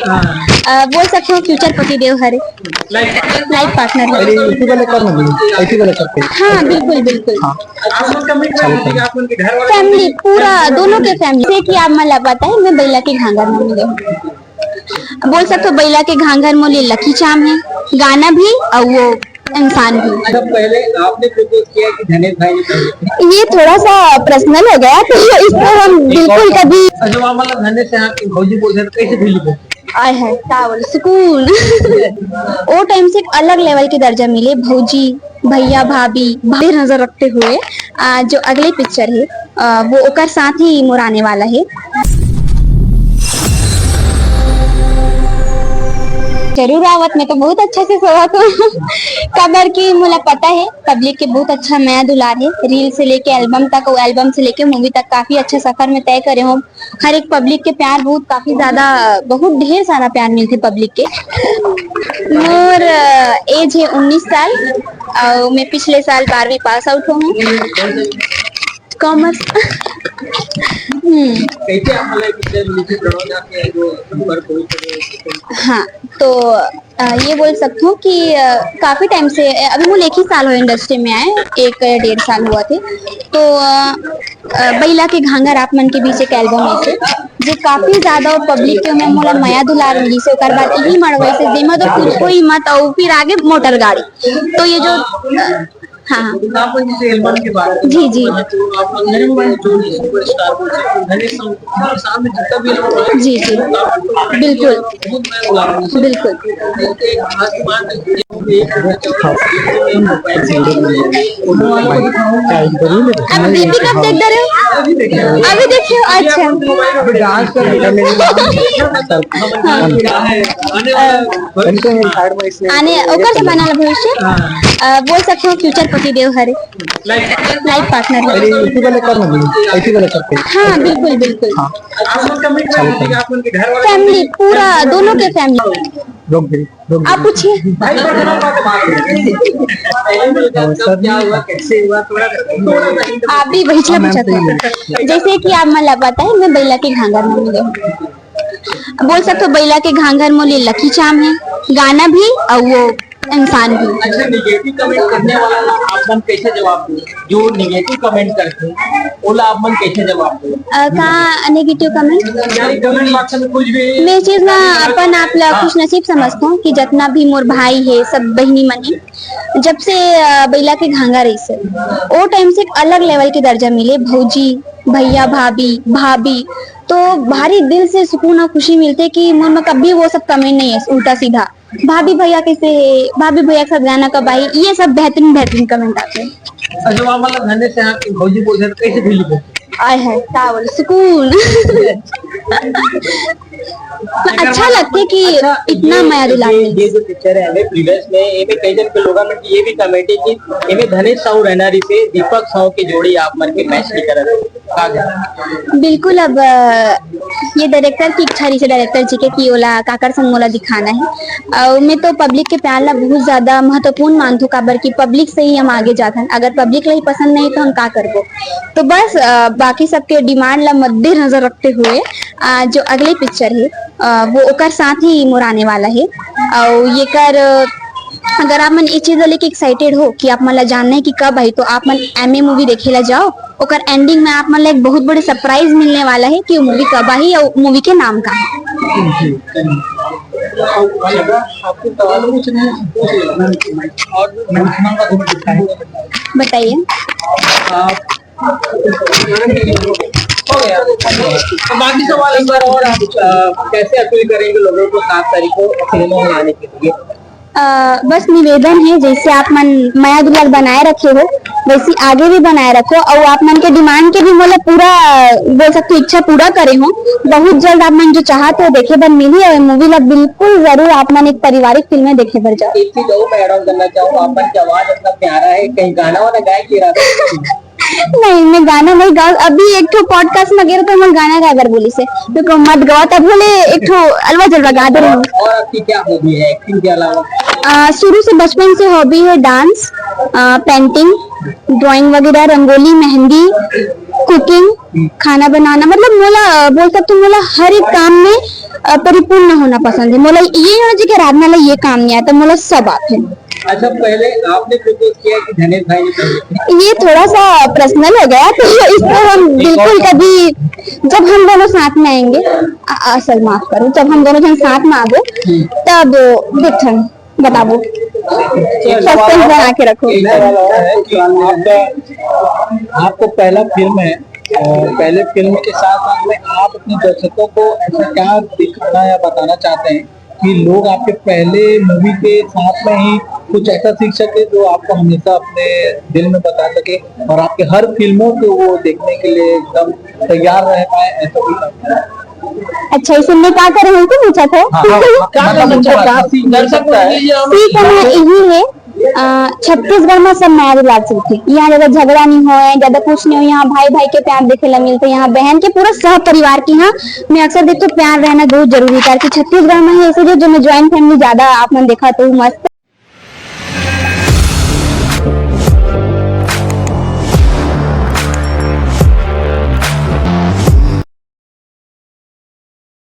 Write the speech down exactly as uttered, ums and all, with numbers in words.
हाँ। अ, बोल सकते हो फ्यूचर पति देव हरे। Life partner. लाइफ पार्टनर है। अरे, इसी वाले कर ना, इसी वाले करते हैं। हाँ, बिल्कुल, बिल्कुल। हाँ। फैमिली, पूरा दोनों के फैमिली। जैसे कि आप मन ला पता है, मैं बइला के घांघर में मिले हूँ। बोल सकते हो, बइला के घांघर मोले लकी चाम है, गाना भी और वो इंसान भी। अच्छा, पहले आपने प्रपोज किया कि धनेश भाई ने पहले? ये थोड़ा सा पर्सनल हो गया, तो इसको हम बिल्कुल कभी। अच्छा, वहाँ मतलब धनेश से आपकी भौजी बोल रहे, तो कैसे फील हुआ? आय हाय, का बोले, सुकून। वो टाइम से एक अलग लेवल के दर्जा मिले, भौजी, भैया, भाभी, भाभी नजर रखते हुए, आ, जो अगले पिक्चर है, आ, वो ओकर साथ ही मोर आने वाला है। जरूर आवत, मैं तो बहुत अच्छा से सोवत हूँ। काबर कि मोला पता है, पब्लिक के बहुत अच्छा मया दुलार है, रील से लेके एल्बम तक, वो एल्बम से लेके मूवी तक काफी अच्छा सफर में तय करे हूँ। हर एक पब्लिक के प्यार बहुत, काफी ज्यादा, बहुत ढेर सारा प्यार मिलथे पब्लिक के। मोर, अ, एज है उन्नीस साल और मैं पिछले साल बारहवीं पास आउट हूँ, कॉमर्स। हम्म। कैसे आप मतलब पिक्चर मिली थी प्रणव दा के जो संपर्क हुई थी? हाँ, तो अ, ये बोल सकती हूँ कि, अ, काफी टाइम से, अ, अभी मोला एक ही साल हुआ इंडस्ट्री में आए, एक डेढ़ साल हुआ थे। तो, अ, अ, बइला के घांघर आप मन के बीच एक एल्बम है, जो काफी ज्यादा पब्लिक के में मोला मया दुलार मिली से, ओकर बाद इही मड़वई से, जेमा तो कुछ कोई मत, और फिर आगे मोटर गाड़ी। तो ये जो, अ, हाँ, हाँ। आप जैसे एल्बम के बारे में जी, जी। तो आप अंदर में वाली जो भी सुपरस्टार बोल सकते हैं, धनेश साहब, सामने जितना भी एल्बम आया, जी, जी। बिल्कुल। बहुत मैं बोला हूँ। बिल्कुल। एक खास बात है कि एक अब बीपी कब देख रहे हो? अभी देखियो, अच्छा। हाँ। आने ओकर जमाना ला भविष्य, अ, बोल सकते हो फ्यूचर पति देव हरे। लाइफ पार्टनर है। अरे, इसी वाले कर ना, इसी वाले करते हैं। हाँ, बिल्कुल, बिल्कुल। हाँ। फैमिली, पूरा दोनों के फैमिली। रोक दे, रोक दे। आप पूछिए। हाँ, सर। आप भी वही पूछा था। जैसे कि आप मन ला पता है, मैं बइला के घांघर में मिले हूँ। बोल सकते हो, बइला के घांघर मोले लकी चाम है, गाना भी और वो इंसान भी। अच्छा, निगेटिव कमेंट करने वाला ला आप मन कैसे जवाब दो? जो निगेटिव कमेंट करते हैं, ओला आप मन कैसे जवाब दो? अ, का नेगेटिव कमेंट? यानी कमेंट बॉक्स में कुछ भी मैं चीज ना अपन आप ला खुश नसीब समझता हूँ कि जितना भी मोर भाई है, सब बहिनी मन है, जब से, अ, बइला के घांघर रहिस हे, ओ टाइम से एक अलग लेवल के दर्जा मिले, भौजी, भैया, भाभी, भाभी, तो भारी दिल से सुकून और खुशी मिलते कि मोर में कभी वो सब कमेंट नहीं है उल्टा सीधा। भाभी भैया कैसे है, भाभी भैया के साथ गाना कब आई, ये सब बेहतरीन, बेहतरीन कमेंट आते हैं। अच्छा, वहाँ मतलब धन्य से आपकी भौजी बोल रहे, कैसे फील हुआ? आय हाय, का बोले, सुकून। अच्छा लगथे कि अच्छा, इतना ये, मया दुलार ये, मिलथे। ये जो पिक्चर है, हमें प्रीवियस में, ये भी कई जन के लोगों में ये भी कमेंट है कि एमे धनेश साहू रहना रहिसे, दीपक साहू के जोड़ी आप मन के मैच नहीं करत। का कहना? बिल्कुल, अब, अ, ये डायरेक्टर की इच्छा रहिसे, डायरेक्टर जी के, कि ओला काकर संग मोला दिखाना है। अउ मैं तो पब्लिक के प्यार ला बहुत ज्यादा महत्वपूर्ण मानथों, काबर कि पब्लिक से ही हम आगे जाथन। अगर पब्लिक ला ही पसंद नहीं, तो हम का करबो? तो बस, अ, बाकी सबके डिमांड ला मद्देनजर रखते हुए, अ, जो अगले पिक्चर है, अ, वो ओकर साथ ही मोर आने वाला है। अउ येकर, अगर आप मन ये चीज ला लेके एक्साइटेड हो कि आप मन ला जानना है कि कब आई, तो आप मन एमए मूवी देखे ला जाओ। ओकर एंडिंग में आप मन ला एक बहुत बड़े सरप्राइज मिलने वाला है कि वो मूवी कब आई और मूवी के नाम का है। आपको सवाल पूछना है, पूछ लो। बताइए। हो गया। तो बाकी सवाल एक बार और आप, अ, कैसे अपील करेंगे लोगों को सात तारीख को सिनेमा में आने के लिए? अ, बस निवेदन है, जैसे आप मन मया दुलार बनाए रखे हो, वैसे आगे भी बनाए रखो, और आप मन के डिमांड के भी, मतलब, पूरा, अ, बोल सकते हो, इच्छा पूरा करे हो। बहुत जल्द आप मन जो चाहत हो, देखे बर मिली, और मूवी ला बिल्कुल जरूर आप मन एक पारिवारिक फिल्म देखे बर जाओ। एक चीज और मैं ऐड ऑन करना चाहूँ, आप मन की आवाज इतना प्यारा है, कहीं गाना वाना गाए के इरादा? नहीं, मैं गाना नहीं गाऊँ। अभी एक ठो पॉडकास्ट में गिर तो मैं गाना गाए बर बोलिस हे, तो मत गवा, तब बोले एक ठो अलवा जलवा गा दे रहे हो। और आपकी क्या हॉबी है एक्टिंग के अलावा? आ, शुरू से बचपन से हॉबी है डांस, आ, पेंटिंग, ड्राइंग वगैरह, रंगोली, मेहंदी, कुकिंग, खाना बनाना, मतलब मोला, अ, बोल सकते हो, मोला हर एक काम में, अ, परिपूर्ण होना पसंद है। मोला ये नहीं होना चाहिए कि राधना ला ये काम नहीं आता, मोला सब आथे। अच्छा, पहले आपने प्रपोज किया कि धनेश भाई ने पहले? ये थोड़ा सा पर्सनल हो गया, तो इसको हम बिल्कुल कभी, जब हम दोनों साथ में आएंगे, अ, अ, सर, माफ करो, जब हम दोनों जन साथ में आबो, हम्म। तब देखथन, बताबो। एक सवाल सस्पेंस और बना के रखो। एक सवाल और है कि आपका, आपको पहला फिल्म है, और पहले फिल्म के साथ साथ में आप अपने दर्शकों को ऐसा क्या दिखाना या बताना चाहते हैं कि लोग आपके पहले मूवी के साथ में ही कुछ ऐसा सीख सके जो आपको हमेशा अपने दिल में बसा सके और आपके हर फिल्मों को वो देखने के लिए एकदम तैयार रह पाए, ऐसा कुछ? अच्छा, इसे मैं का करे हूँ, तो पूछा था। हाँ, हाँ, हाँ, क्या मतलब करना उनको चाहते क्या हैं? सीख मिल सकता है? सीख हमें यही है, अ, छत्तीसगढ़ में सब मया दुलार से होथे। यहाँ ज्यादा झगड़ा नहीं होय, ज्यादा कुछ नहीं होय, यहाँ भाई भाई के प्यार देखे ला मिलथे, यहाँ बहन के पूरा सह परिवार के यहाँ मैं अक्सर देखथों प्यार रहना बहुत जरूरी है, ताकि छत्तीसगढ़ में ही ऐसे जो, जो मैं ज्वाइंट फैमिली ज्यादा आप मन देखा तो मस्त